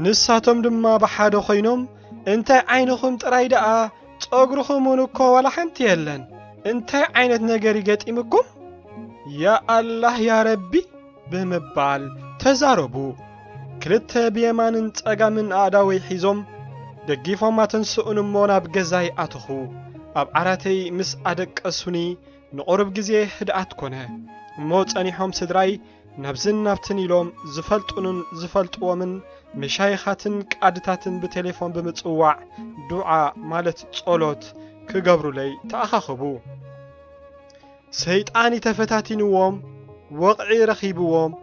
ንሳቶም ድማ ብሓደ ኮይኖም፣ "እንታይ ዓይንኹም ጥራይ ደኣ፣ ጸጉርኹም እውን እኮ ዋላ ሓንቲ የለን። እንታይ ዓይነት ነገር ይገጢምኩም? ያ ኣላህ፣ ያ ረቢ!" ብምባል ተዛረቡ። ክልተ ብየማንን ጸጋምን ኣእዳወይ ሒዞም ደጊፎም ኣተንስኡን እሞ ናብ ገዛይ ኣተኹ። ኣብ ዓራተይ ምስ ኣደቀሱኒ ንቑሩብ ግዜ ህድኣት ኮነ። እሞ ጸኒሖም ስድራይ ናብዝን ናብትን ኢሎም ዝፈልጡንን ዝፈልጥዎምን መሻይኻትን ቃድታትን ብቴሌፎን ብምጽዋዕ ዱዓ ማለት ጸሎት ክገብሩለይ ተኣኻኸቡ። ሰይጣን ተፈታቲንዎም፣ ወቕዒ ረኺብዎም፣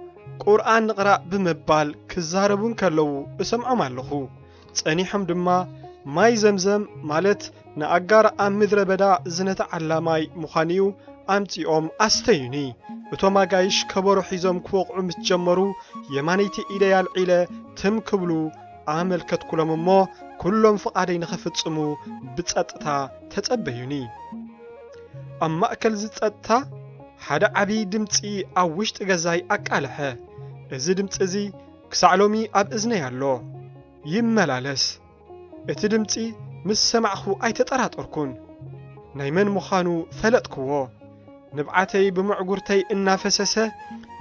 ቁርኣን ንቕራእ ብምባል ክዛረቡ እንከለዉ እሰምዖም ኣለኹ። ጸኒሖም ድማ ማይ ዘምዘም ማለት ንኣጋር ኣብ ምድረ በዳ ዝነትዓላ ማይ ምዃኑ'ዩ ኣምጺኦም ኣስተዩኒ። እቶም ኣጋይሽ ከበሮ ሒዞም ክወቕዑ ምስ ጀመሩ፣ የማነይቲ ኢደይ ኣልዒለ ትም ክብሉ ኣመልከትኩሎም እሞ፣ ኩሎም ፍቓደይ ንኽፍጽሙ ብጸጥታ ተጸበዩኒ። ኣብ ማእከል እዚ ጸጥታ፣ ሓደ ዓቢ ድምጺ ኣብ ውሽጢ ገዛይ ኣቃልሐ። እዚ ድምጺ እዚ ክሳዕ ሎሚ ኣብ እዝነይ ኣሎ፣ ይመላለስ። እቲ ድምጺ ምስ ሰማዕኹ ኣይተጠራጠርኩን። ናይ መን ምዃኑ ፈለጥክዎ። ንብዓተይ ብምዕጉርተይ እናፈሰሰ፣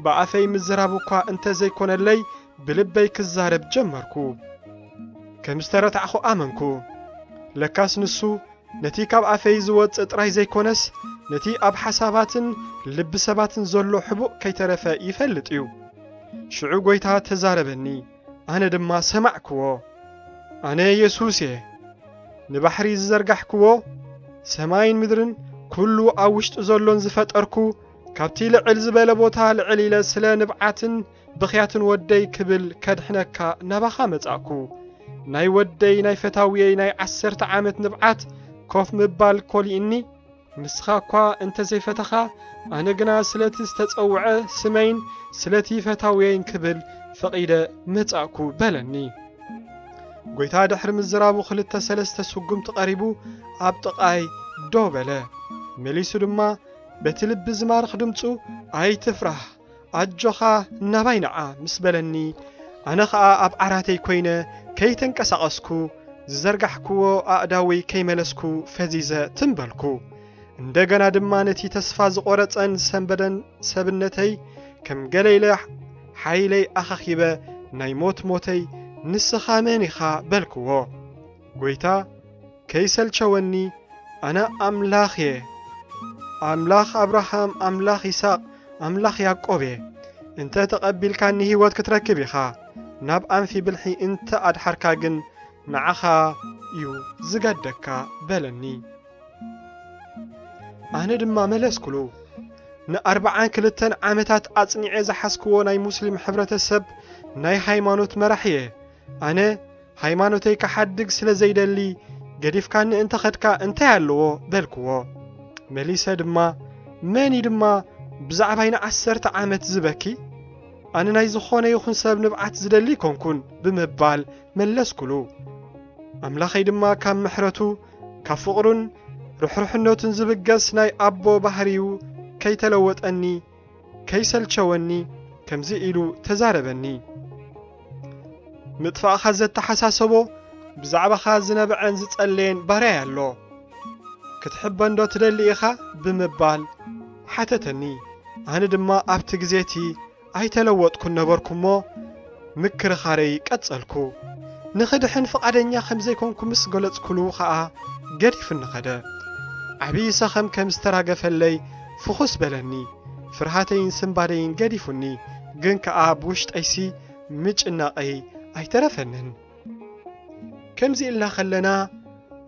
ብኣፈይ ምዝራብ እኳ እንተ ዘይኮነለይ፣ ብልበይ ክዛረብ ጀመርኩ። ከም ዝተረታዕኹ ኣመንኩ። ለካስ ንሱ ነቲ ካብ ኣፈይ ዝወጽእ ጥራይ ዘይኮነስ፣ ነቲ ኣብ ሓሳባትን ልቢ ሰባትን ዘሎ ሕቡእ ከይተረፈ ይፈልጥ እዩ። ሽዑ ጐይታ ተዛረበኒ፣ ኣነ ድማ ሰማዕክዎ። ኣነ የሱስ እየ፣ ንባሕሪ ዝዘርጋሕክዎ፣ ሰማይን ምድርን ኩሉ ኣብ ውሽጡ ዘሎን ዝፈጠርኩ፣ ካብቲ ልዕል ዝበለ ቦታ ልዕል ኢለ ስለ ንብዓትን ብኽያትን ወደይ ክብል ከድሕነካ ናባኻ መጻእኩ። ናይ ወደይ ናይ ፈታውየይ ናይ ዓሰርተ ዓመት ንብዓት ኮፍ ምባል ኮሊእኒ። ንስኻ እኳ እንተ ዘይፈተኻ፣ ኣነ ግና ስለቲ ዝተጸውዐ ስመይን ስለቲ ፈታውየይን ክብል ፈቒደ መጻእኩ በለኒ። ጐይታ ድሕሪ ምዝራቡ ክልተ ሰለስተ ስጉምቲ ቀሪቡ ኣብ ጥቓይ ደው በለ። መሊሱ ድማ በቲ ልቢ ዝማርኽ ድምጹ፣ "ኣይትፍራህ፣ ኣጆኻ፣ ናባይ ንዓ" ምስ በለኒ፣ ኣነ ኸኣ ኣብ ዓራተይ ኮይነ ከይተንቀሳቐስኩ፣ ዝዘርጋሕክዎ ኣእዳወይ ከይመለስኩ ፈዚዘ ትም በልኩ። እንደገና ድማ ነቲ ተስፋ ዝቖረጸን ዝሰንበደን ሰብነተይ ከም ገለ ኢለ ሓይለይ ኣኻኺበ፣ ናይ ሞት ሞተይ፣ "ንስኻ መን ኢኻ?" በልክዎ። ጐይታ ከይሰልቸወኒ፣ ኣነ ኣምላኽ እየ። ኣምላኽ ኣብርሃም፣ ኣምላኽ ይስሐቅ፣ ኣምላኽ ያዕቆብ እየ። እንተ ተቐቢልካኒ ህይወት ክትረክብ ኢኻ። ናብ ኣንፊ ብልሒ እንተ ኣድሓርካ ግን ንዓኻ እዩ ዝገደካ በለኒ። ኣነ ድማ መለስኩሉ፣ ንኣርብዓን ክልተን ዓመታት ኣጽኒዐ ዝሓዝክዎ ናይ ሙስሊም ሕብረተሰብ ናይ ሃይማኖት መራሒ እየ። ኣነ ሃይማኖተይ ክሓድግ ስለ ዘይደሊ፣ ገዲፍካኒ እንተ ኸድካ እንታይ ኣለዎ? በልክዎ። መሊሰ ድማ፣ መን እዩ ድማ ብዛዕባይ ንዓሰርተ ዓመት ዝበኪ? ኣነ ናይ ዝኾነ ይኹን ሰብ ንብዓት ዝደሊ ኣይኮንኩን ብምባል መለስኩሉ። ኣምላኸይ ድማ ካብ ምሕረቱ፣ ካብ ፍቕሩን ርሕሩሕነቱን ዝብገስ ናይ ኣቦ ባህሪኡ ከይተለወጠኒ፣ ከይሰልቸወኒ ከምዚ ኢሉ ተዛረበኒ። ምጥፋእኻ ዘተሓሳሰቦ ብዛዕባኻ ዝነበዐን ዝጸለየን ባርያይ ኣሎ። ክትሕበንዶ ትደሊ ኢኻ? ብምባል ሓተተኒ። ኣነ ድማ ኣብቲ ግዜ እቲ ኣይተለወጥኩን ነበርኩ እሞ ምክርኻረይ ቀጸልኩ። ንኽድሕን ፍቓደኛ ከም ዘይኮንኩ ምስ ገለጽኩሉ ኸኣ ገዲፉኒ ኸደ። ዓብዪ ሰኸም ከም ዝተራገፈለይ ፍኹስ በለኒ። ፍርሃተይን ስንባደይን ገዲፉኒ፣ ግን ከኣ ብውሽጠይሲ ምጭናቐይ ኣይተረፈንን። ከምዚ ኢልና ኸለና፣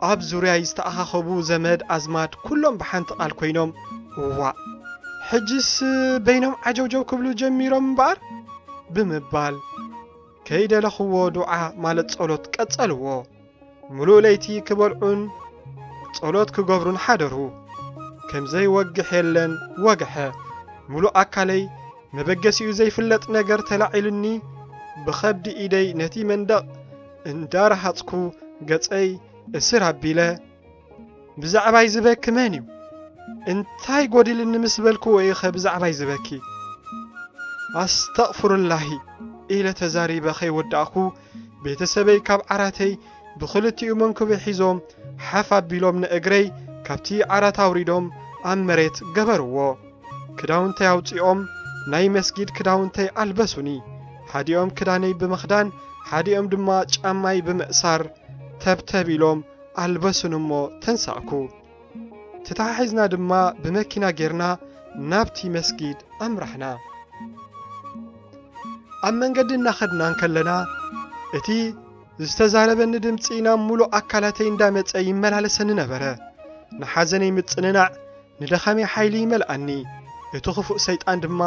ኣብ ዙርያይ ዝተኣኻኸቡ ዘመድ ኣዝማድ ኩሎም ብሓንቲ ቃል ኮይኖም፣ "እዋእ፣ ሕጅስ በይኖም ዓጀውጀው ክብሉ ጀሚሮም እምበኣር?" ብምባል ከይደለኽዎ ዱዓ ማለት ጸሎት ቀጸልዎ። ምሉእ ለይቲ ክበልዑን ጸሎት ክገብሩን ሓደሩ። ከም ዘይወግሕ የለን ወግሐ። ምሉእ ኣካለይ መበገሲኡ ዘይፍለጥ ነገር ተላዒሉኒ፣ ብኸብዲ ኢደይ ነቲ መንደቕ እንዳረሃጽኩ ገጸይ እስር ኣቢለ፣ "ብዛዕባይ ዝበኪ መን እዩ? እንታይ ጎዲልኒ?" ምስ በልክዎ ኢኸ ብዛዕባይ ዝበኪ? ኣስተቕፍሩላሂ፣ ኢለ ተዛሪበ ከይወዳእኩ፣ ቤተሰበይ ካብ ዓራተይ ብኽልቲኡ መንኩበይ ሒዞም ሓፍ ኣቢሎም ንእግረይ ካብቲ ዓራት ኣውሪዶም ኣብ መሬት ገበርዎ። ክዳውንተይ ኣውጺኦም ናይ መስጊድ ክዳውንተይ ኣልበሱኒ። ሓዲኦም ክዳነይ ብምኽዳን፣ ሓዲኦም ድማ ጫማይ ብምእሳር ተብተብ ኢሎም ኣልበሱኒ እሞ ተንሳእኩ። ተተሓሒዝና ድማ ብመኪና ጌርና ናብቲ መስጊድ ኣምራሕና። ኣብ መንገዲ እናኸድና እንከለና፣ እቲ ዝተዛረበኒ ድምጺ ናብ ምሉእ ኣካላተይ እንዳመጸ ይመላለሰኒ ነበረ። ንሓዘነይ ምጽንናዕ፣ ንድኻመይ ሓይሊ ይመልኣኒ። እቲ ክፉእ ሰይጣን ድማ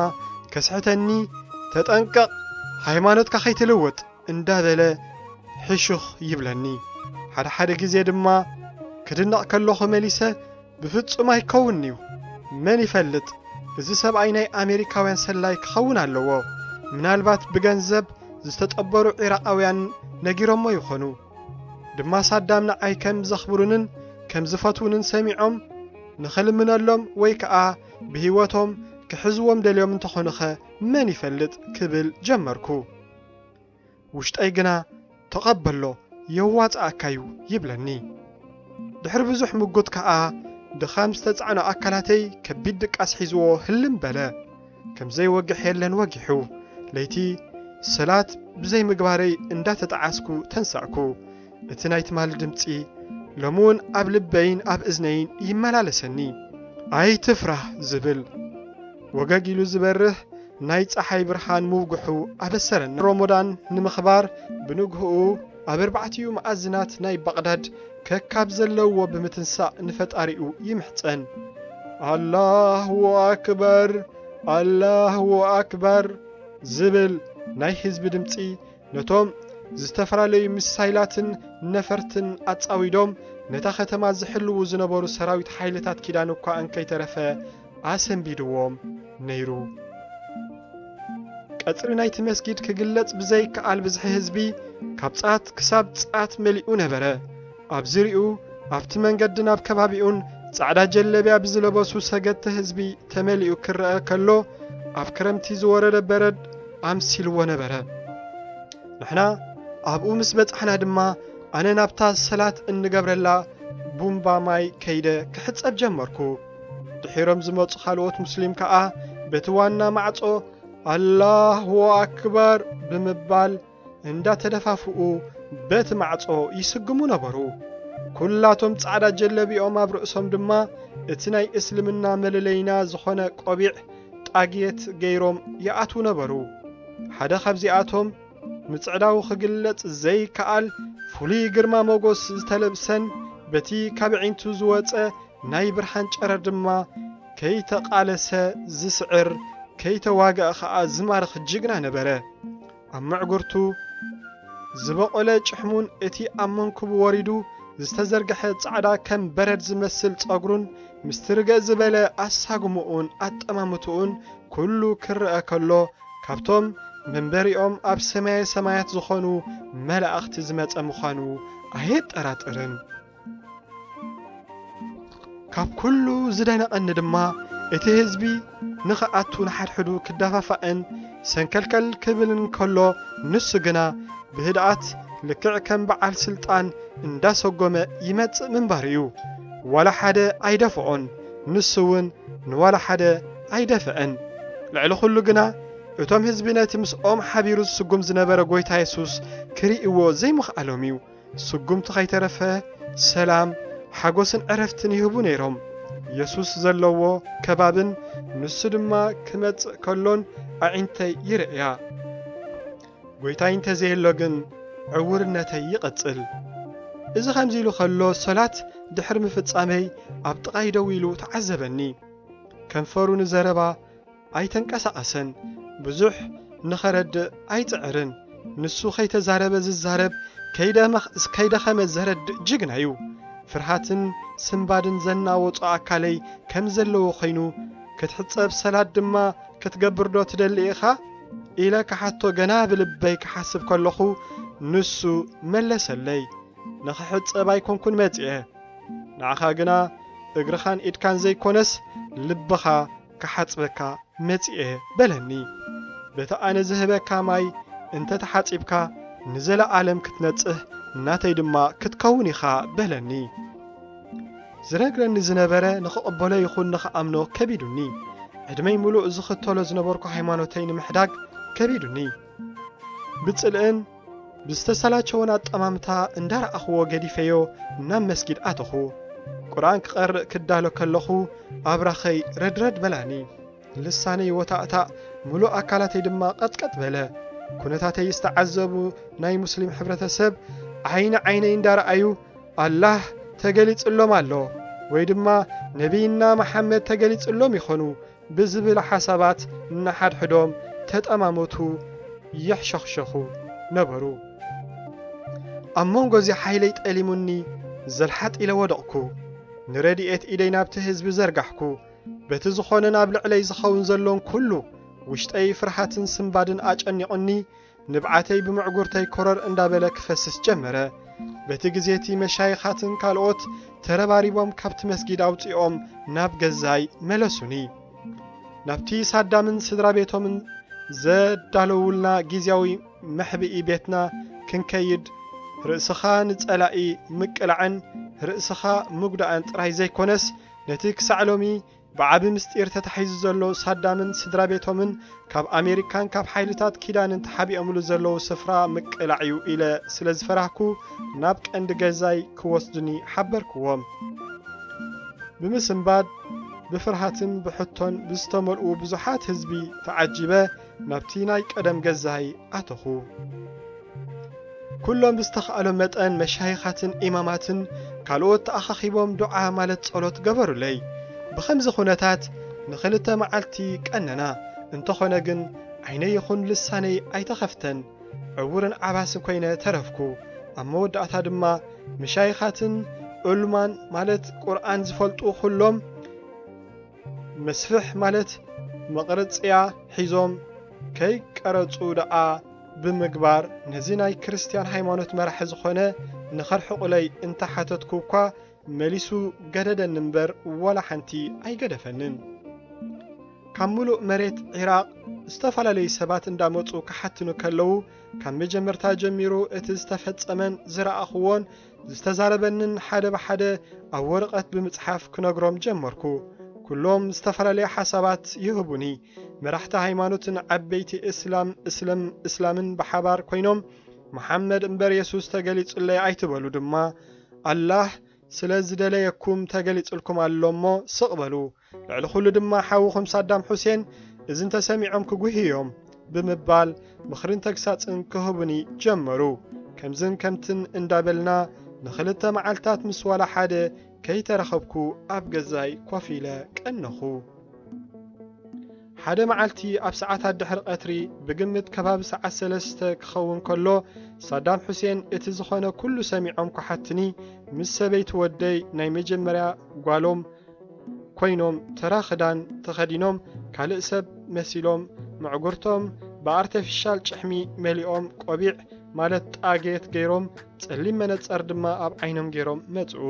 ከስሕተኒ፣ "ተጠንቀቕ፣ ሃይማኖትካ ከይትልውጥ" እንዳበለ ሕሹኽ ይብለኒ። ሓደ ሓደ ግዜ ድማ ክድነቕ ከለኹ መሊሰ፣ "ብፍጹም ኣይከውንን'ዩ። መን ይፈልጥ፣ እዚ ሰብኣይ ናይ ኣሜሪካውያን ሰላይ ክኸውን ኣለዎ። ምናልባት ብገንዘብ ዝተጠበሩ ዒራቓውያን ነጊሮሞ ይኾኑ። ድማ ሳዳም ንዓይ ከም ዘኽብሩንን ከም ዝፈትዉንን ሰሚዖም ንኽልምነሎም ወይ ከኣ ብህይወቶም ክሕዝዎም ደልዮም እንተኾኑኸ መን ይፈልጥ?" ክብል ጀመርኩ። ውሽጠይ ግና "ተቐበሎ፣ የዋጽኣካ'ዩ" ይብለኒ። ድሕሪ ብዙሕ ምጉት ከኣ ድኻም ዝተጻዕኖ ኣካላተይ ከቢድ ድቃስ ሒዝዎ ህልም በለ። ከም ዘይወግሕ የለን ወጊሑ። ለይቲ ሰላት ብዘይምግባረይ እንዳተጠዓስኩ ተንሳእኩ። እቲ ናይ ትማሊ ድምጺ ሎሚ እውን ኣብ ልበይን ኣብ እዝነይን ይመላለሰኒ። "ኣይትፍራ" ዝብል ወገግ ኢሉ ዝበርህ ናይ ጸሓይ ብርሃን ምውግሑ ኣበሰረና። ሮሞዳን ንምኽባር ብንግህኡ ኣብ ኣርባዕቲኡ መኣዝናት ናይ ባቕዳድ ከካብ ዘለዎ ብምትንሳእ ንፈጣሪኡ ይምሕጸን። "ኣላሁ ኣክበር፣ ኣላሁ ኣክበር" ዝብል ናይ ህዝቢ ድምጺ ነቶም ዝተፈላለዩ ሚሳይላትን ነፈርትን ኣጻዊዶም ነታ ከተማ ዝሕልዉ ዝነበሩ ሰራዊት ሓይልታት ኪዳን እኳ እንከይተረፈ ኣሰንቢድዎም ነይሩ። ቀጽሪ ናይቲ መስጊድ ክግለጽ ብዘይከኣል ብዝሒ ህዝቢ ካብ ጻት ክሳብ ጻት መሊኡ ነበረ። ኣብ ዙርያኡ፣ ኣብቲ መንገድን ኣብ ከባቢኡን ጻዕዳ ጀለብያ ብዝለበሱ ሰገድቲ ህዝቢ ተመሊኡ ክረአ ከሎ፣ ኣብ ክረምቲ ዝወረደ በረድ ኣምሲልዎ ነበረ። ንሕና ኣብኡ ምስ በጻሕና ድማ፣ ኣነ ናብታ ሰላት እንገብረላ ቡምባ ማይ ከይደ ክሕጸብ ጀመርኩ። ድሒሮም ዝመጹ ካልኦት ሙስሊም ከኣ በቲ ዋና ማዕጾ "ኣላሁ ኣክበር" ብምባል እንዳተደፋፍኡ በቲ ማዕጾ ይስግሙ ነበሩ። ኩላቶም ጻዕዳ ጀለቢኦም ኣብ ርእሶም ድማ እቲ ናይ እስልምና መለለይና ዝኾነ ቆቢዕ ጣግየት ገይሮም ይኣትዉ ነበሩ። ሓደ ካብዚኣቶም ምጽዕዳዉ ክግለጽ ዘይከኣል ፍሉይ ግርማ ሞጎስ ዝተለብሰን በቲ ካብ ኣዒንቱ ዝወጸ ናይ ብርሃን ጨረር ድማ ከይተቓለሰ ዝስዕር፣ ከይተዋግአ ኸኣ ዝማርኽ ጅግና ነበረ። ኣብ መዕጉርቱ ዝበቖለ ጭሕሙን እቲ ኣብ መንኩቡ ወሪዱ ዝተዘርግሐ ጻዕዳ ከም በረድ ዝመስል ጸጉሩን ምስቲ ርግእ ዝበለ ኣሳጉምኡን ኣጠማምትኡን ኩሉ ክረኣ ከሎ፣ ካብቶም መንበሪኦም ኣብ ሰማየ ሰማያት ዝኾኑ መላእኽቲ ዝመጸ ምዃኑ ኣየጠራጥርን። ካብ ኩሉ ዝደነቐኒ ድማ፣ እቲ ህዝቢ ንኽኣቱ ንሓድሕዱ ክደፋፋእን ሰንከልከል ክብልን ከሎ፣ ንሱ ግና ብህድኣት ልክዕ ከም በዓል ስልጣን እንዳሰጎመ ይመጽእ ምንባሩ እዩ። ዋላ ሓደ ኣይደፍኦን፣ ንሱ እውን ንዋላ ሓደ ኣይደፍአን። ልዕሊ ኩሉ ግና፣ እቶም ህዝቢ ነቲ ምስኦም ሓቢሩ ዝስጉም ዝነበረ ጎይታ የሱስ ክርእይዎ ዘይምኽኣሎም እዩ። ስጉምቲ ከይተረፈ ሰላም፣ ሓጎስን ዕረፍትን ይህቡ ነይሮም። የሱስ ዘለዎ ከባብን ንሱ ድማ ክመጽእ ከሎን ኣዒንተይ ይርእያ። ጎይታይ እንተዘየሎ ግን ዕውርነተይ ይቕጽል። እዚ ከምዚ ኢሉ ከሎ፣ ሶላት ድሕሪ ምፍጻመይ ኣብ ጥቓይ ደው ኢሉ ተዓዘበኒ። ከንፈሩ ንዘረባ ኣይተንቀሳቐሰን። ብዙሕ ንኸረድእ ኣይጽዕርን። ንሱ ከይተዛረበ ዝዛረብ፣ ከይደመኽ-፣ ከይደኸመ ዘረድእ ጅግና እዩ። ፍርሃትን ስንባድን ዘናወጾ ኣካለይ ከም ዘለዎ ኾይኑ፣ "ክትሕጸብ ሰላት ድማ ክትገብር ዶ ትደሊ ኢኻ?" ኢለ ክሓቶ ገና ብልበይ ክሓስብ ከለኹ፣ ንሱ መለሰለይ፣ "ንኽሕጸብ ኣይኮንኩን መጺኤ፣ ንዓኻ ግና እግርኻን ኢድካን ዘይኮነስ ልብኻ ክሓጽበካ መጺኤ" በለኒ። በቲ ኣነ ዝህበካ ማይ እንተ ተሓጺብካ ንዘለኣለም ክትነጽህ ናተይ ድማ ክትከውን ኢኻ በለኒ። ዝነግረኒ ዝነበረ ንኽቕበሎ ይኹን ንኽኣምኖ ከቢዱኒ። ዕድመይ ምሉእ ዝኽተሎ ዝነበርኩ ሃይማኖተይ ንምሕዳግ ከቢዱኒ። ብጽልእን ብዝተሰላቸወን ኣጠማምታ እንዳረኣኽዎ ገዲፈዮ ናብ መስጊድ ኣተኹ። ቁርኣን ክቐርእ ክዳሎ ከለኹ ኣብራኸይ ረድረድ በላኒ። ልሳነይ ወታእታእ፣ ምሉእ ኣካላተይ ድማ ቀጥቀጥ በለ። ኩነታተይ ዝተዓዘቡ ናይ ሙስሊም ሕብረተሰብ ዓይኒ ዓይነይ እንዳረኣዩ ኣላህ ተገሊጽሎም ኣሎ ወይ ድማ ነቢይና መሓመድ ተገሊጽሎም ይኾኑ ብዝብል ሓሳባት እናሓድሕዶም ተጠማመቱ የሕሸኽሸኹ ነበሩ። ኣብ መንጎ እዚ ሓይለይ ጠሊሙኒ ዘልሓጥ ኢለ ወደቕኩ። ንረድኤት ኢደይ ናብቲ ህዝቢ ዘርጋሕኩ። በቲ ዝኾነ ናብ ልዕለይ ዝኸውን ዘሎን ኩሉ ውሽጠይ ፍርሃትን ስንባድን ኣጨኒቑኒ። ንብዓተይ ብምዕጉርተይ ኮረር እንዳበለ ክፈስስ ጀመረ። በቲ ግዜ እቲ መሻይኻትን ካልኦት ተረባሪቦም ካብቲ መስጊድ ኣውጺኦም ናብ ገዛይ መለሱኒ። ናብቲ ሳዳምን ስድራ ቤቶምን ዘዳለውልና ግዝያዊ መሕብኢ ቤትና ክንከይድ ርእስኻ ንጸላኢ ምቅላዕን ርእስኻ ምጉዳእን ጥራይ ዘይኮነስ ነቲ ክሳዕ ሎሚ ብዓቢ ምስጢር ተታሒዙ ዘሎ ሳዳምን ስድራ ቤቶምን ካብ ኣሜሪካን ካብ ሓይልታት ኪዳንን ተሓቢኦምሉ ዘለዉ ስፍራ ምቅላዕ እዩ ኢለ ስለ ዝፈራህኩ ናብ ቀንዲ ገዛይ ክወስዱኒ ሓበርክዎም። ብምስንባድ ብፍርሃትን ብሕቶን ብዝተመልኡ ብዙሓት ህዝቢ ተዓጂበ ናብቲ ናይ ቀደም ገዛይ ኣተኹ። ኩሎም ብዝተኻእሎ መጠን መሻይኻትን ኢማማትን ካልኦት ተኣኻኺቦም ዱዓ ማለት ጸሎት ገበሩለይ። ብኸምዚ ኩነታት ንኽልተ መዓልቲ ቀነና። እንተኾነ ግን ዓይነይ ይኹን ልሳነይ ኣይተኸፍተን። ዕውርን ዓባስን ኮይነ ተረፍኩ። ኣብ መወዳእታ ድማ መሻይኻትን ዑልማን ማለት ቁርኣን ዝፈልጡ ኩሎም መስፍሕ ማለት መቕረጽያ ሒዞም ከይቀረጹ ደኣ ብምግባር ነዚ ናይ ክርስትያን ሃይማኖት መራሒ ዝኾነ ንኸርሕቑለይ እንተሓተትኩ እኳ መሊሱ ገደደኒ እምበር ዋላ ሓንቲ ኣይገደፈንን። ካብ ምሉእ መሬት ዒራቕ ዝተፈላለዩ ሰባት እንዳመጹ ክሓትኑ ከለዉ ካብ መጀመርታ ጀሚሩ እቲ ዝተፈጸመን ዝረኣኽዎን ዝተዛረበንን ሓደ ብሓደ ኣብ ወረቐት ብምጽሓፍ ክነግሮም ጀመርኩ። ኩሎም ዝተፈላለየ ሓሳባት ይህቡኒ። መራሕቲ ሃይማኖትን ዓበይቲ እስላም እስለም እስላምን ብሓባር ኮይኖም መሓመድ እምበር የሱስ ተገሊጹለይ ኣይትበሉ ድማ ኣላህ ስለ ዝደለየኩም ተገሊጹልኩም ኣሎ እሞ ስቕ በሉ። ልዕሊ ኩሉ ድማ ሓውኹም ሳዳም ሑሴን እዚ እንተሰሚዖም ክጉህዩ እዮም ብምባል ምኽርን ተግሳጽን ክህቡኒ ጀመሩ። ከምዝን ከምትን እንዳበልና ንኽልተ መዓልታት ምስ ዋላ ሓደ ከይተረኸብኩ ኣብ ገዛይ ኮፍ ኢለ ቀነኹ። ሓደ መዓልቲ ኣብ ሰዓታት ድሕሪ ቀትሪ ብግምት ከባቢ ሰዓት ሰለስተ ክኸውን ከሎ ሳዳም ሑሴን እቲ ዝኾነ ኩሉ ሰሚዖም ክሓትኒ ምስ ሰበይቲ ወደይ ናይ መጀመርያ ጓሎም ኮይኖም ተራ ክዳን ተኸዲኖም ካልእ ሰብ መሲሎም መዕጉርቶም ብኣርተፊሻል ጭሕሚ መሊኦም ቆቢዕ ማለት ጣጌት ገይሮም ጸሊም መነጸር ድማ ኣብ ዓይኖም ገይሮም መጽኡ።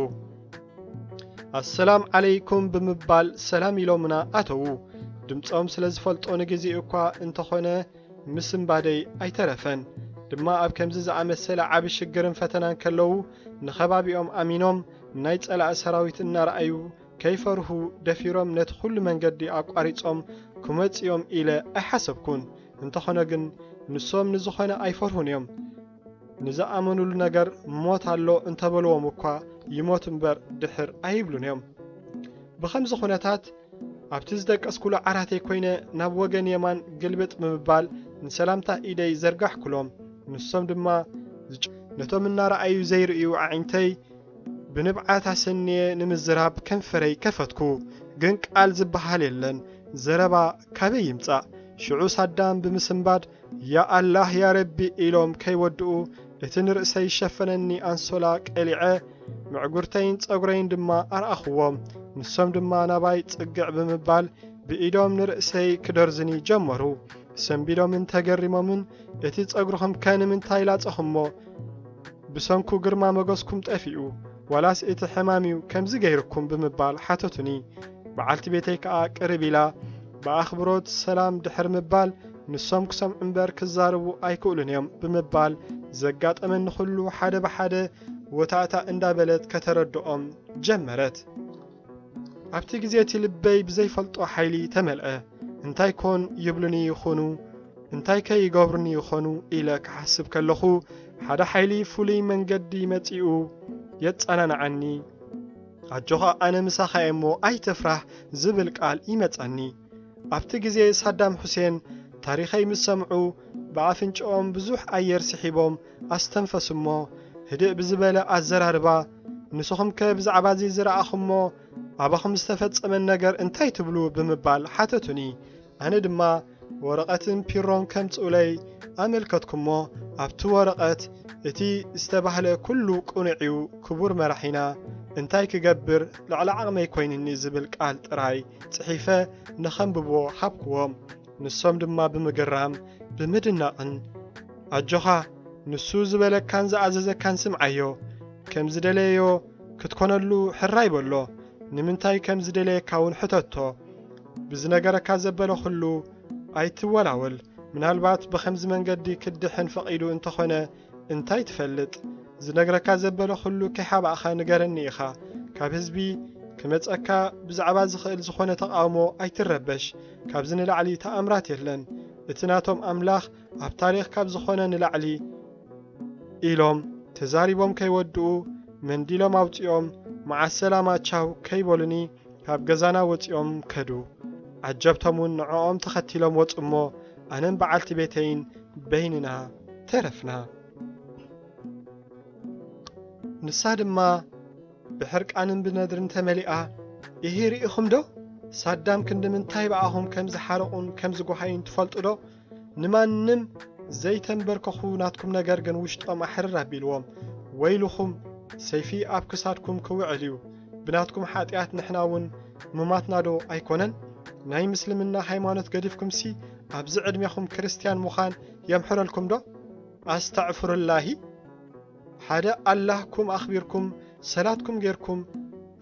ኣሰላም ዓለይኩም ብምባል ሰላም ኢሎምና ኣተዉ። ድምጾም ስለ ዝፈልጦ ንግዜ እኳ እንተኾነ ምስንባደይ ኣይተረፈን። ድማ ኣብ ከምዚ ዝኣመሰለ ዓቢ ሽግርን ፈተናን ከለዉ ንኸባቢኦም ኣሚኖም ናይ ጸላኢ ሰራዊት እናረኣዩ ከይፈርሁ ደፊሮም ነቲ ኩሉ መንገዲ ኣቋሪጾም ክመጽኡ እዮም ኢለ ኣይሓሰብኩን። እንተኾነ ግን ንሶም ንዝኾነ ኣይፈርሁን እዮም። ንዝኣመኑሉ ነገር ሞት ኣሎ እንተበልዎም እኳ ይሞት እምበር ድሕር ኣይብሉን እዮም። ብኸምዚ ኩነታት ኣብቲ ዝደቀስኩሉ ዓራተይ ኮይነ ናብ ወገን የማን ግልብጥ ብምባል ንሰላምታ ኢደይ ዘርጋሕኩሎም። ንሶም ድማ ዝጭ-፣ ነቶም እናረኣዩ ዘይርእዩ ኣዒንተይ ብንብዓት ኣሰንየ ንምዝራብ ከንፈረይ ከፈትኩ። ግን ቃል ዝበሃል የለን። ዘረባ ካበይ ይምጻእ? ሽዑ ሳዳም ብምስንባድ ያ ኣላህ ያ ረቢ ኢሎም ከይወድኡ እቲ ንርእሰይ ዝሸፈነኒ ኣንሶላ ቀሊዐ ምዕጉርተይን ጸጉረይን ድማ ኣርኣኽዎም። ንሶም ድማ ናባይ ጽግዕ ብምባል ብኢዶም ንርእሰይ ክደርዙኒ ጀመሩ። ሰንቢዶምን ተገሪሞምን እቲ ጸጉርኹም ከ ንምንታይ ላጸኹሞ? ብሰንኩ ግርማ መገስኩም ጠፊኡ፣ ዋላስ እቲ ሕማም እዩ ከምዚ ገይርኩም? ብምባል ሓተቱኒ። በዓልቲ ቤተይ ከኣ ቅርብ ኢላ ብኣኽብሮት ሰላም ድሕሪ ምባል ንሶም ክሰምዑ እምበር ክዛረቡ ኣይክእሉን እዮም ብምባል ዘጋጠመኒ ኩሉ ሓደ ብሓደ ወታእታ እንዳበለት ከተረድኦም ጀመረት። ኣብቲ ግዜ እቲ ልበይ ብዘይፈልጦ ሓይሊ ተመልአ። እንታይ ኮን ይብሉኒ ይኾኑ? እንታይ ከ ይገብሩኒ ይኾኑ? ኢለ ክሓስብ ከለኹ ሓደ ሓይሊ ፍሉይ መንገዲ መጺኡ የጸናንዓኒ። ኣጆኻ ኣነ ምሳኻ እየ እሞ ኣይትፍራህ ዝብል ቃል ይመጸኒ። ኣብቲ ግዜ ሳዳም ሁሴን ታሪኸይ ምስ ሰምዑ ብኣፍንጭኦም ብዙሕ ኣየር ስሒቦም ኣስተንፈሱ እሞ ህድእ ብዝበለ ኣዘራርባ ንስኹም ከ ብዛዕባ እዚ ዝረኣኹሞ ኣባኹም ዝተፈጸመን ነገር እንታይ ትብሉ ብምባል ሓተቱኒ። ኣነ ድማ ወረቐትን ፒሮን ከምጽኡለይ ኣመልከትኩሞ ኣብቲ ወረቐት እቲ ዝተባህለ ኩሉ ቅኑዕ እዩ ክቡር መራሒና እንታይ ክገብር ልዕሊ ዓቕመይ ኮይንኒ ዝብል ቃል ጥራይ ጽሒፈ ንኸንብቦ ሃብክዎም። ንሶም ድማ ብምግራም ብምድናቕን ኣጆኻ ንሱ ዝበለካን ዝኣዘዘካን ስምዓዮ ከም ዝደለዮ ክትኮነሉ ሕራይ በሎ ንምንታይ ከም ዝደለየካ እውን ሕተቶ ብዝነገረካ ዘበለ ኩሉ ኣይትወላወል ምናልባት ብኸምዚ መንገዲ ክድሕን ፈቒዱ እንተኾነ እንታይ ትፈልጥ ዝነግረካ ዘበለ ኩሉ ከይሓባእኻ ንገረኒ ኢኻ ካብ ህዝቢ ክመጸካ ብዛዕባ ዝኽእል ዝኾነ ተቓውሞ ኣይትረበሽ ካብዚ ንላዕሊ ተኣምራት የለን እቲ ናቶም ኣምላኽ ኣብ ታሪኽ ካብ ዝኾነ ንላዕሊ ኢሎም ተዛሪቦም ከይወድኡ መንዲሎም ኣውጺኦም መዓሰላማ ቻው ከይበሉኒ ካብ ገዛና ወጺኦም ከዱ። ዓጀብቶም እውን ንዕኦም ተኸቲሎም ወጹ እሞ ኣነን በዓልቲ ቤተይን በይንና ተረፍና። ንሳ ድማ ብሕርቃንን ብነድርን ተመሊኣ፣ ኢሂ ርኢኹም ዶ? ሳዳም ክንዲ ምንታይ ብኣኹም ከም ዝሓረቑን ከም ዝጓሃዩን ትፈልጡ ዶ? ንማንም ዘይተንበርከኹ ናትኩም ነገር ግን ውሽጦም ኣሕርር ኣቢልዎም። ወይልኹም ሰይፊ ኣብ ክሳድኩም ክውዕል እዩ። ብናትኩም ሓጢኣት ንሕና እውን ምማትና ዶ ኣይኮነን? ናይ ምስልምና ሃይማኖት ገዲፍኩምሲ ኣብዚ ዕድሜኹም ክርስትያን ምዃን የምሕረልኩም ዶ? ኣስተዕፍሩላሂ። ሓደ ኣላህኩም ኣኽቢርኩም ሰላትኩም ጌርኩም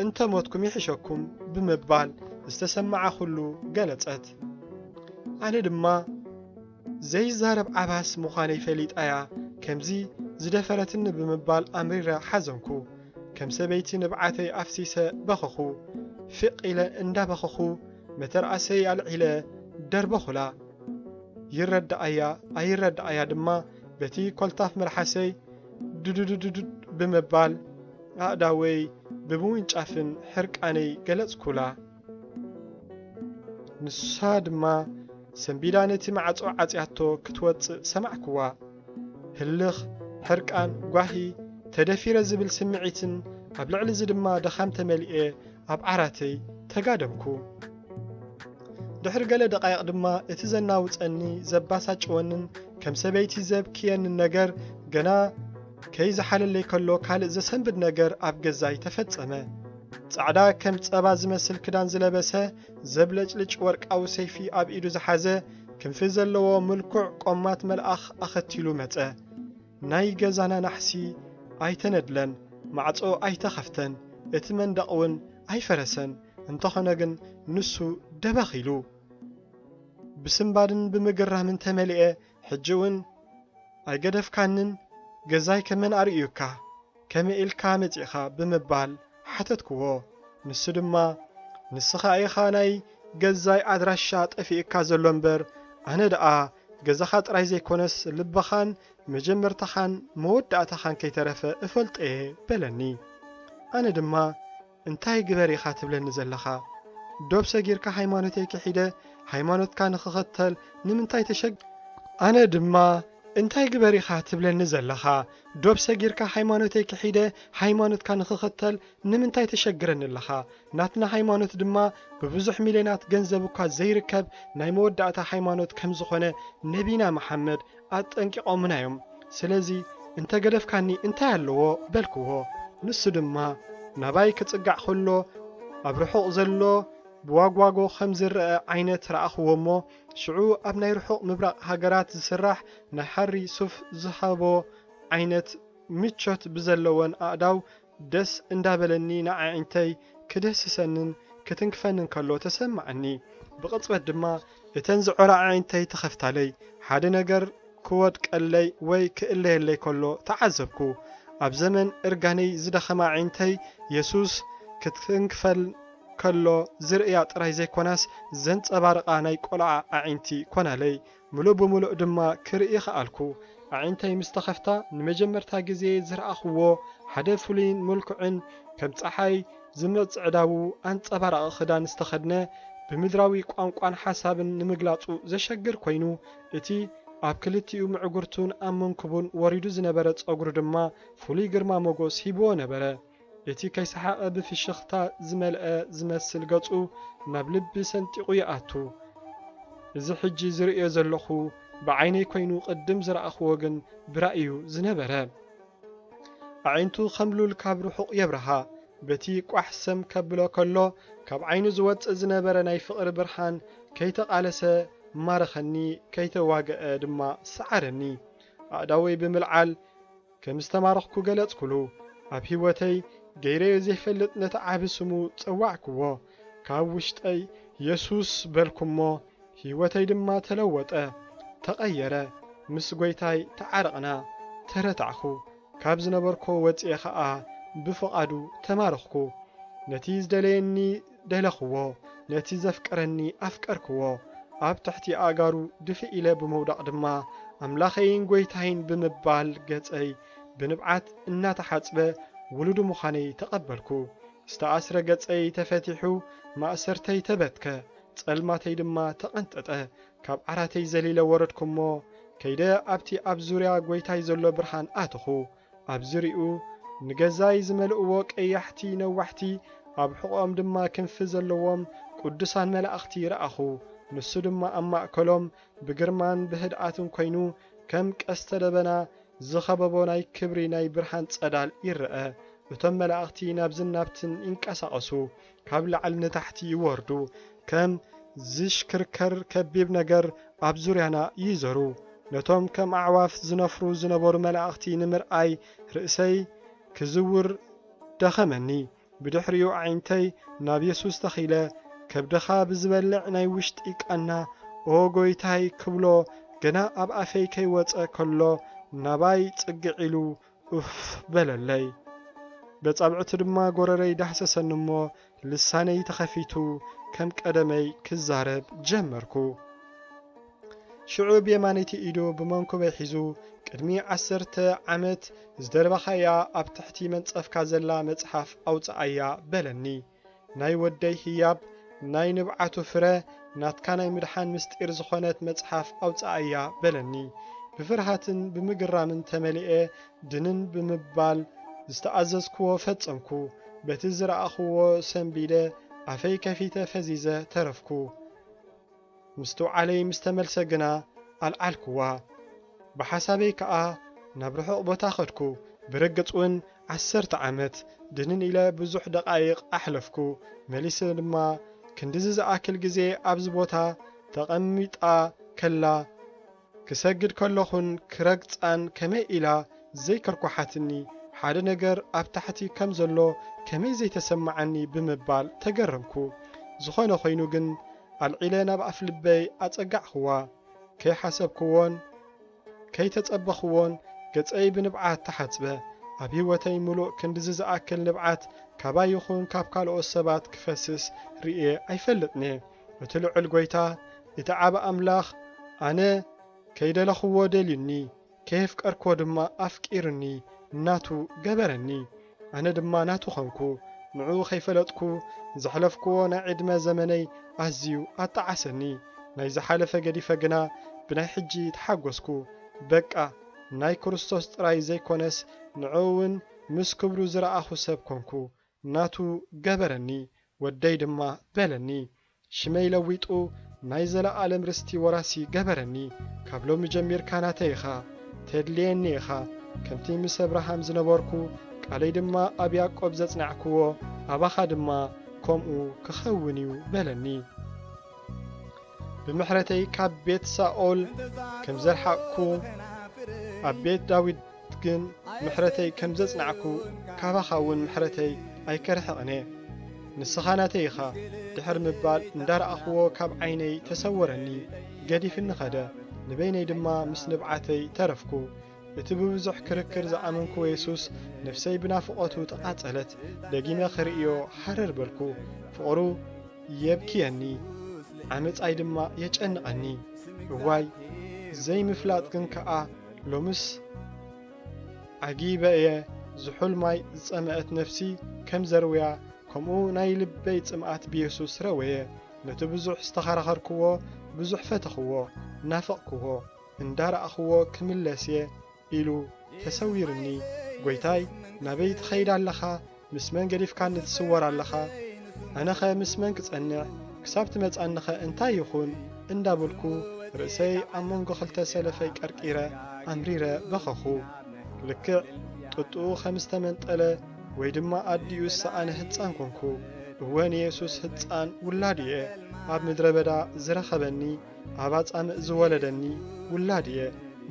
እንተ ሞትኩም ይሕሸኩም ብምባል ዝተሰማዓ ኩሉ ገለጸት። ኣነ ድማ ዘይዛረብ ዓባስ ምዃነይ ፈሊጣያ ከምዚ ዝደፈረትኒ ብምባል ኣምሪረ ሓዘንኩ። ከም ሰበይቲ ንብዓተይ ኣፍሲሰ በኸኹ። ፍቕ ኢለ እንዳበኸኹ መተርኣሰይ ኣልዒለ ደርበኹላ። ይረዳኣያ ኣይረዳኣያ ድማ በቲ ኮልታፍ መልሓሰይ ዱዱዱዱድ ብምባል ኣእዳወይ ብምውንጫፍን ሕርቃነይ ገለጽኩላ። ንሳ ድማ ሰንቢዳ ነቲ ማዕጾ ዓጽያቶ ክትወጽእ ሰማዕክዋ። ህልኽ፣ ሕርቃን፣ ጓሂ፣ ተደፊረ ዝብል ስምዒትን ኣብ ልዕሊ እዚ ድማ ድኻም ተመሊኤ ኣብ ዓራተይ ተጋደምኩ። ድሕሪ ገለ ደቓይቕ ድማ እቲ ዘናውጸኒ ዘባሳጭወንን ከም ሰበይቲ ዘብክየንን ነገር ገና ከይዝሓለለይ ከሎ ካልእ ዘሰንብድ ነገር ኣብ ገዛይ ተፈጸመ። ጻዕዳ ከም ጸባ ዝመስል ክዳን ዝለበሰ ዘብለጭልጭ ወርቃዊ ሰይፊ ኣብ ኢዱ ዝሓዘ ክንፊ ዘለዎ ምልኩዕ ቆማት መልኣኽ ኣኸቲሉ መጸ። ናይ ገዛና ናሕሲ ኣይተነድለን፣ ማዕጾ ኣይተኸፍተን፣ እቲ መንደቕ እውን ኣይፈረሰን። እንተኾነ ግን ንሱ ደበኽ ኢሉ። ብስንባድን ብምግራምን ተመሊኤ፣ ሕጂ እውን ኣይገደፍካንን፣ ገዛይ ከመን ኣርእዩካ? ከመይ ኢልካ መጺእኻ? ብምባል ሓተትክዎ። ንሱ ድማ፣ ንስኻ ኢኻ ናይ ገዛይ ኣድራሻ ጠፊእካ ዘሎ እምበር፣ ኣነ ደኣ ገዛኻ ጥራይ ዘይኮነስ ልብኻን መጀመርታኻን መወዳእታኻን ከይተረፈ እፈልጦ እየ በለኒ። ኣነ ድማ እንታይ ግበር ኢኻ ትብለኒ ዘለኻ? ዶብ ሰጊርካ ሃይማኖተይ ክሒደ ሃይማኖትካ ንኽኸተል ንምንታይ ተሸግ ኣነ ድማ እንታይ ግበር ኢኻ ትብለኒ ዘለኻ? ዶብ ሰጊርካ ሃይማኖተይ ክሒደ ሃይማኖትካ ንኽኸተል ንምንታይ ተሸግረኒ ኣለኻ? ናትና ሃይማኖት ድማ ብብዙሕ ሚልዮናት ገንዘብ እኳ ዘይርከብ ናይ መወዳእታ ሃይማኖት ከም ዝኾነ ነቢና መሓመድ ኣጠንቂቖምና እዮም። ስለዚ እንተ ገደፍካኒ እንታይ ኣለዎ በልክዎ። ንሱ ድማ ናባይ ክጽጋዕ ከሎ ኣብ ርሑቕ ዘሎ ብዋጓጎ ከም ዝረአ ዓይነት ረኣኽዎ እሞ ሽዑ ኣብ ናይ ርሑቕ ምብራቕ ሃገራት ዝስራሕ ናይ ሓሪ ሱፍ ዝሃቦ ዓይነት ምቾት ብዘለወን ኣእዳው ደስ እንዳበለኒ ንኣዒንተይ ክድህስሰንን ክትንክፈንን ከሎ ተሰማዓኒ። ብቕጽበት ድማ እተን ዝዖራ ኣዒንተይ ተኸፍታለይ። ሓደ ነገር ክወድቀለይ ወይ ክእለየለይ ከሎ ተዓዘብኩ። ኣብ ዘመን እርጋነይ ዝደኸማ ኣዒንተይ፣ የሱስ ክትንክፈል ከሎ ዝርእያ ጥራይ ዘይኮናስ፣ ዘንጸባርቓ ናይ ቆልዓ ኣዒንቲ ኮናለይ። ምሉእ ብምሉእ ድማ ክርኢ ከኣልኩ። ኣዒንተይ ምስ ተኸፍታ፣ ንመጀመርታ ግዜ ዝረኣኽዎ ሓደ ፍሉይን ምልኩዕን፣ ከም ጸሓይ ዝመጽዕዳዉ ኣንጸባራቒ ክዳን ዝተኸድነ፣ ብምድራዊ ቋንቋን ሓሳብን ንምግላጹ ዘሸግር ኮይኑ፣ እቲ ኣብ ክልቲኡ ምዕጉርቱን ኣብ መንኩቡን ወሪዱ ዝነበረ ጸጉሩ ድማ ፍሉይ ግርማ ሞጎስ ሂብዎ ነበረ። እቲ ከይሰሓቐ ብፍሽኽታ ዝመልአ ዝመስል ገጹ ናብ ልቢ ሰንጢቑ ይኣቱ። እዚ ሕጂ ዝርእዮ ዘለኹ ብዓይነይ ኮይኑ፣ ቅድም ዝረኣኽዎ ግን ብራእዩ ዝነበረ። ኣዒንቱ ከም ሉል ካብ ርሑቕ የብርሃ። በቲ ቋሕ ሰም ከብሎ ከሎ፣ ካብ ዓይኑ ዝወጽእ ዝነበረ ናይ ፍቕሪ ብርሃን ከይተቓለሰ ማረኸኒ፣ ከይተዋግአ ድማ ሰዓረኒ። ኣእዳወይ ብምልዓል ከም ዝተማረኽኩ ገለጽኩሉ። ኣብ ህይወተይ ገይረዮ ዘይፈልጥ ነቲ ዓቢ ስሙ ጸዋዕክዎ። ካብ ውሽጠይ የሱስ በልኩሞ፣ ህይወተይ ድማ ተለወጠ፣ ተቐየረ። ምስ ጐይታይ ተዓረቕና፣ ተረታዕኹ። ካብ ዝነበርኩ ወጺኤ ኸኣ ብፍቓዱ ተማረኽኩ። ነቲ ዝደለየኒ ደለኽዎ፣ ነቲ ዘፍቀረኒ ኣፍቀርክዎ። ኣብ ትሕቲ ኣእጋሩ ድፍእ ኢለ ብምውዳቕ ድማ፣ ኣምላኸይን ጐይታይን ብምባል ገጸይ ብንብዓት እናተሓጽበ ውሉዱ ምዃነይ ተቐበልኩ። ዝተኣስረ ገጸይ ተፈቲሑ፣ ማእሰርተይ ተበትከ፣ ጸልማተይ ድማ ተቐንጠጠ። ካብ ዓራተይ ዘሊለ ወረድኩ እሞ፣ ከይደ ኣብቲ ኣብ ዙርያ ጐይታይ ዘሎ ብርሃን ኣተኹ። ኣብ ዙርያኡ ንገዛይ ዝመልእዎ ቀያሕቲ ነዋሕቲ፣ ኣብ ሕቖኦም ድማ ክንፊ ዘለዎም ቅዱሳን መላእኽቲ ረኣኹ። ንሱ ድማ ኣብ ማእከሎም ብግርማን ብህድኣትን ኮይኑ፣ ከም ቀስተ ደበና ዝኸበቦ ናይ ክብሪ ናይ ብርሃን ጸዳል ይረአ። እቶም መላእኽቲ ናብዝን ናብትን ይንቀሳቐሱ፣ ካብ ላዕሊ ንታሕቲ ይወርዱ፣ ከም ዝሽክርከር ከቢብ ነገር ኣብ ዙርያና ይዞሩ። ነቶም ከም ኣዕዋፍ ዝነፍሩ ዝነበሩ መላእኽቲ ንምርኣይ ርእሰይ ክዝውር ደኸመኒ። ብድሕሪኡ ኣዒንተይ ናብ የሱስ ተኺለ፣ ከብድኻ ብዝበልዕ ናይ ውሽጢ ቃና፣ "ኦ ጐይታይ" ክብሎ ገና ኣብ ኣፈይ ከይወጸ ከሎ፣ ናባይ ጽግዕ ኢሉ ኡፍ በለለይ። በጻብዕቱ ድማ ጐረረይ ዳህሰሰኒ እሞ፣ ልሳነይ ተኸፊቱ ከም ቀደመይ ክዛረብ ጀመርኩ። ሽዑ ብየማነይቲ ኢዱ ብመንኩበይ ሒዙ፣ "ቅድሚ ዓሰርተ ዓመት ዝደርበኻያ ኣብ ትሕቲ መንጸፍካ ዘላ መጽሓፍ ኣውጽኣያ" በለኒ። "ናይ ወደይ ህያብ፣ ናይ ንብዓቱ ፍረ፣ ናትካ ናይ ምድሓን ምስጢር ዝኾነት መጽሓፍ ኣውጽኣያ" በለኒ። ብፍርሃትን ብምግራምን ተመሊኤ፣ ድንን ብምባል ዝተኣዘዝክዎ ፈጸምኩ። በቲ ዝረኣኽዎ ሰንቢደ፣ ኣፈይ ከፊተ ፈዚዘ ተረፍኩ። ምስትውዓለይ ምስ ተመልሰ ግና ኣልዓልክዋ። ብሓሳበይ ከኣ ናብ ርሑቕ ቦታ ኸድኩ። ብርግጽ እውን ዓሰርተ ዓመት ድንን ኢለ ብዙሕ ደቓይቕ ኣሕለፍኩ። መሊሰ ድማ ክንድዚ ዝኣክል ግዜ ኣብዚ ቦታ ተቐሚጣ ከላ፣ ክሰግድ ከለኹን ክረግጻን ከመይ ኢላ ዘይከርኳሓትኒ፣ ሓደ ነገር ኣብ ታሕቲ ከም ዘሎ ከመይ ዘይተሰማዓኒ ብምባል ተገረምኩ። ዝኾነ ኾይኑ ግን፣ ኣልዒለ ናብ ኣፍልበይ ኣጸጋዕክዋ። ከይሓሰብክዎን ከይተጸበኽዎን ገጸይ ብንብዓት ተሓጽበ። ኣብ ህይወተይ ምሉእ ክንድዚ ዝኣክል ንብዓት ካባይ ይኹን ካብ ካልኦት ሰባት ክፈስስ ርእየ ኣይፈልጥን'የ። እቲ ልዑል ጐይታ፣ እቲ ዓቢ ኣምላኽ፣ ኣነ ከይደለኽዎ ደልዩኒ፣ ከየፍቀርክዎ ድማ ኣፍቂሩኒ፣ ናቱ ገበረኒ። ኣነ ድማ ናቱ ኾንኩ። ንዕኡ ኸይፈለጥኩ ዘሕለፍክዎ ናይ ዕድመ ዘመነይ ኣዝዩ ኣጣዓሰኒ። ናይ ዝሓለፈ ገዲፈ ግና ብናይ ሕጂ ተሓጐስኩ። በቃ፣ ናይ ክርስቶስ ጥራይ ዘይኮነስ፣ ንዕኡ እውን ምስ ክብሩ ዝረኣኹ ሰብ ኮንኩ። ናቱ ገበረኒ፣ ወደይ ድማ በለኒ። ሽመይ ለዊጡ ናይ ዘለኣለም ርስቲ ወራሲ ገበረኒ። ካብ ሎሚ ጀሚርካ ናተይ ኢኻ፣ ተድልየኒ ኢኻ። ከምቲ ምስ ኣብርሃም ዝነበርኩ፣ ቃለይ ድማ ኣብ ያዕቆብ ዘጽናዕክዎ፣ ኣባኻ ድማ ከምኡ ክኸውን እዩ በለኒ። ብምሕረተይ ካብ ቤት ሳኦል ከም ዘርሓቕኩ፣ ኣብ ቤት ዳዊት ግን ምሕረተይ ከም ዘጽናዕኩ፣ ካባኻ እውን ምሕረተይ ኣይከርሕቕን እየ። ንስኻ ናተይ ኢኻ ድሕር ምባል እንዳረኣኽዎ ካብ ዓይነይ ተሰወረኒ፣ ገዲፍኒ ኸደ። ንበይነይ ድማ ምስ ንብዓተይ ተረፍኩ። እቲ ብብዙሕ ክርክር ዝኣመንክዎ የሱስ፣ ነፍሰይ ብናፍቖቱ ተቓጸለት። ደጊመ ክርእዮ ሃረር በልኩ። ፍቕሩ የብክየኒ፣ ዓመጻይ ድማ የጨንቐኒ። እዋይ ዘይምፍላጥ ግን ከኣ ሎምስ ዓጊበ እየ። ዝሑል ማይ ዝጸመአት ነፍሲ ከም ዘርውያ፣ ከምኡ ናይ ልበይ ጽምኣት ብየሱስ ረወየ። ነቲ ብዙሕ ዝተኸራኸርክዎ፣ ብዙሕ ፈተኽዎ፣ ናፈቕክዎ፣ እንዳረኣኽዎ ክምለስ እየ ኢሉ ተሰዊርኒ። ጎይታይ፣ ናበይ ትኸይድ ኣለኻ? ምስ መን ገዲፍካኒ ትስወር ኣለኻ? ኣነኸ ምስ መን ክጸንዕ? ክሳብ ትመጻኒኸ እንታይ ይኹን? እንዳበልኩ ርእሰይ ኣብ መንጎ ክልተ ሰለፈይ ቀርቂረ ኣምሪረ በኸኹ። ልክዕ ጥጥኡ ከም ዝተመንጠለ ወይ ድማ ኣዲኡ ዝሰኣነ ህጻን ኮንኩ። እወ ንየሱስ ህጻን ውላዱ እየ። ኣብ ምድረ በዳ ዝረኸበኒ፣ ኣብ ኣጻምእ ዝወለደኒ ውላዱ እየ።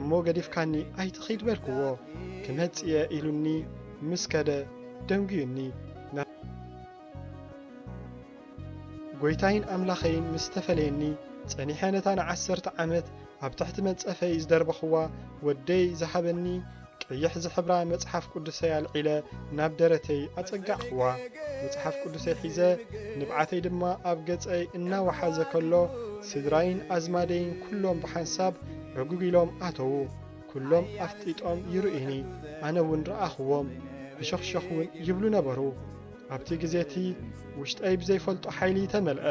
እሞ ገዲፍካኒ ኣይትኺድ በልክዎ። ክመጽእ እየ ኢሉኒ ምስ ከደ ደንጉዩኒ። ጎይታይን ኣምላኸይን ምስ ተፈለየኒ ጸኒሐ ነታ ንዓሰርተ ዓመት ኣብ ትሕቲ መንጸፈይ ዝደርበኽዋ ወደይ ዝሃበኒ ቀይሕ ዝሕብራ መጽሓፍ ቅዱሰይ ኣልዒለ ናብ ደረተይ ኣጸጋዕኽዋ። መጽሓፍ ቅዱሰይ ሒዘ ንብዓተይ ድማ ኣብ ገጸይ እናወሓዘ ከሎ ስድራይን ኣዝማደይን ኩሎም ብሓንሳብ ዕጉግ ኢሎም ኣተዉ። ኩሎም ኣፍጢጦም ይርእዩኒ። ኣነ እውን ረኣኽዎም። ብሸኽሸኽ እውን ይብሉ ነበሩ። ኣብቲ ግዜ እቲ ውሽጠይ ብዘይፈልጦ ሓይሊ ተመልአ።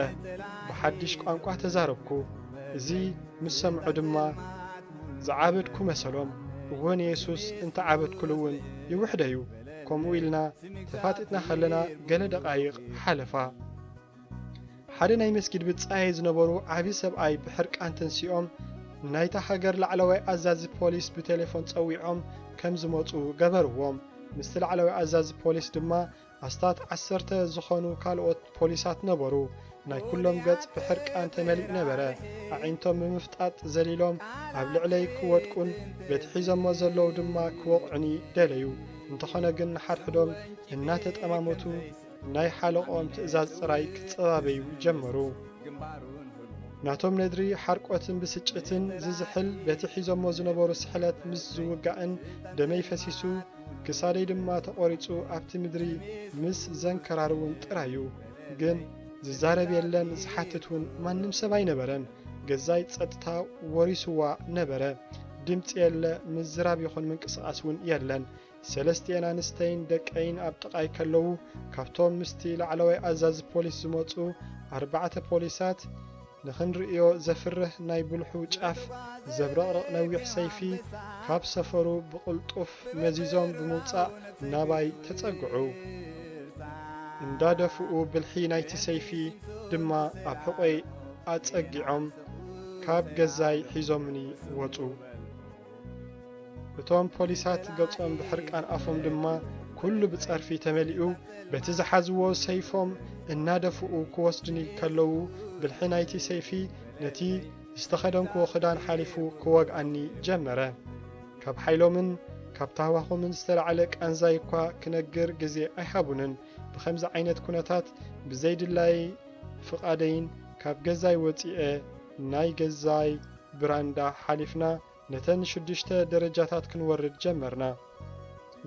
ብሓድሽ ቋንቋ ተዛረብኩ። እዚ ምስ ሰምዑ ድማ ዝዓበድኩ መሰሎም። እወ ንየሱስ እንተ ዓበድኩሉ እውን ይውሕደ'ዩ። ከምኡ ኢልና ተፋጢጥና ከለና ገለ ደቓይቕ ሓለፋ። ሓደ ናይ መስጊድ ብጻየይ ዝነበሩ ዓቢ ሰብኣይ ብሕርቃን ተንሲኦም ናይታ ሃገር ላዕለዋይ ኣዛዚ ፖሊስ ብቴሌፎን ጸዊዖም ከም ዝመጹ ገበርዎም። ምስቲ ላዕለዋይ ኣዛዚ ፖሊስ ድማ ኣስታት ዓሰርተ ዝኾኑ ካልኦት ፖሊሳት ነበሩ። ናይ ኩሎም ገጽ ብሕርቃን ተመሊኡ ነበረ። ኣዒንቶም ብምፍጣጥ ዘሊሎም ኣብ ልዕለይ ክወድቁን በቲ ሒዞሞ ዘለዉ ድማ ክወቕዑኒ ደለዩ። እንተኾነ ግን ንሓድሕዶም እናተጠማመቱ ናይ ሓለቕኦም ትእዛዝ ጥራይ ክጸባበዩ ጀመሩ። ናቶም ነድሪ ሓርቆትን ብስጭትን ዝዝሕል በቲ ሒዞሞ ዝነበሩ ስሕለት ምስ ዝውጋእን ደመይ ፈሲሱ ክሳደይ ድማ ተቖሪጹ ኣብቲ ምድሪ ምስ ዘንከራርውን ጥራዩ። ግን ዝዛረብ የለን፣ ዝሓትት እውን ማንም ሰብ ኣይነበረን። ገዛይ ጸጥታ ወሪስዋ ነበረ። ድምጺ የለ፣ ምዝራብ ይኹን ምንቅስቓስ እውን የለን። ሰለስቲኤን ኣንስተይን ደቀይን ኣብ ጥቓይ ከለዉ፣ ካብቶም ምስቲ ላዕለዋይ ኣዛዚ ፖሊስ ዝመጹ ኣርባዕተ ፖሊሳት፣ ንኽንርእዮ ዘፍርህ ናይ ብልሑ ጫፍ ዘብረቕርቕ ነዊሕ ሰይፊ ካብ ሰፈሩ ብቕልጡፍ መዚዞም ብምውጻእ ናባይ ተጸግዑ። እንዳደፍኡ ብልሒ ናይቲ ሰይፊ ድማ ኣብ ሕቖይ ኣጸጊዖም ካብ ገዛይ ሒዞምኒ ወጹ። እቶም ፖሊሳት ገጾም ብሕርቃን ኣፎም ድማ ኩሉ ብጸርፊ ተመሊኡ በቲ ዝሓዝዎ ሰይፎም እናደፍኡ ክወስዱኒ ከለዉ ብልሒ ናይቲ ሰይፊ ነቲ ዝተኸደንክዎ ክዳን ሓሊፉ ክወግኣኒ ጀመረ። ካብ ሓይሎምን ካብ ታህዋኾምን ዝተላዕለ ቃንዛይ እኳ ክነግር ግዜ ኣይሃቡንን። ብኸምዚ ዓይነት ኩነታት ብዘይድላይ ፍቓደይን ካብ ገዛይ ወጺኤ ናይ ገዛይ ብራንዳ ሓሊፍና ነተን ሽዱሽተ ደረጃታት ክንወርድ ጀመርና።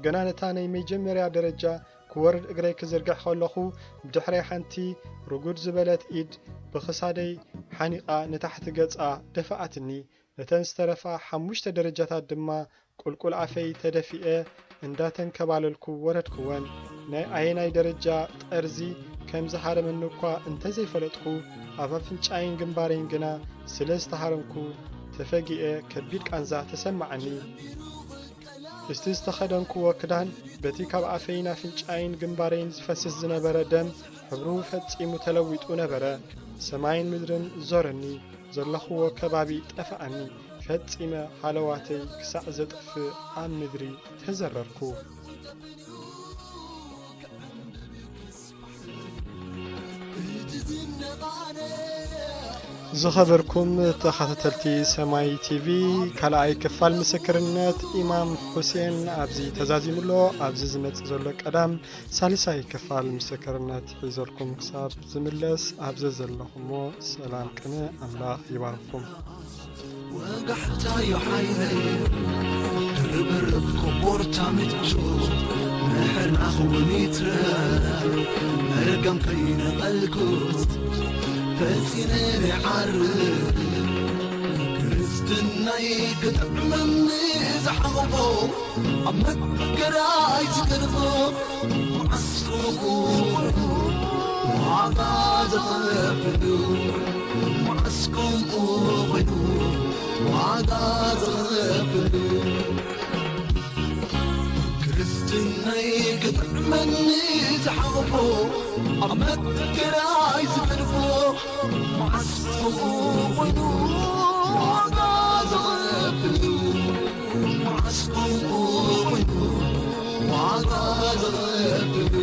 ገና ነታ ናይ መጀመርያ ደረጃ ክወርድ እግረይ ክዝርግሕ ከለኹ ብድሕረይ ሓንቲ ርጉድ ዝበለት ኢድ ብኽሳደይ ሓኒቓ ንታሕቲ ገጻ ደፍኣትኒ። ነተን ዝተረፋ ሓሙሽተ ደረጃታት ድማ ቁልቁል ኣፈይ ተደፊኤ እንዳተንከባለልኩ ወረድክወን። ናይ ኣየናይ ደረጃ ጠርዚ ከም ዝሃረመኒ እኳ እንተዘይፈለጥኩ፣ ኣብ ኣፍንጫይን ግንባረይን ግና ስለ ዝተሃረምኩ ተፈጊኤ ከቢድ ቃንዛ ተሰማዓኒ። እስቲ ዝተኸደንክዎ ክዳን በቲ ካብ ኣፈይን ኣፍንጫይን ግንባረይን ዝፈስስ ዝነበረ ደም ሕብሩ ፈጺሙ ተለዊጡ ነበረ። ሰማይን ምድርን ዞረኒ። ዘለኽዎ ከባቢ ጠፍኣኒ። ፈጺመ ሃለዋተይ ክሳዕ ዘጥፍእ ኣብ ምድሪ ተዘረርኩ። ዝኸበርኩም ተኸታተልቲ ሰማይ ቲቪ፣ ካልኣይ ክፋል ምስክርነት ኢማም ሑሴን ኣብዚ ተዛዚሙ ኣሎ። ኣብዚ ዝመጽእ ዘሎ ቀዳም ሳልሳይ ክፋል ምስክርነት ሒዘልኩም ክሳብ ዝምለስ፣ ኣብ ዘዘለኹሞ ሰላም ቅነ ኣምላኽ ይባርኽኩም። ወጋሕታ ዩ ሓይለይ፣ ርብርብ ኮቦርታ ምቹ፣ ምሕርናኽ እውን ይትረ፣ መርገም ከይነቐልኩት፣ ፈጺነ ይዓርፍ። ክርስትናይ ክጥዕመኒ ዝሓቕፎ፣ ኣብ መከራይ ዝገርፎ፣ መዓስኩም ኮይኑ ዋጋ ዘኸፍል፣ መዓስኩም ኮይኑ ዋጋ ዘኸፍል። ክርስትናይ ክጥዕመኒ ዝሓቕፎ፣ ኣብ መከራይ ዝገርፎ፣ መዓስኩም ኮይኑ ዋጋ ዘኸፍል፣ መዓስኩም ኮይኑ ዋጋ ዘኸፍል።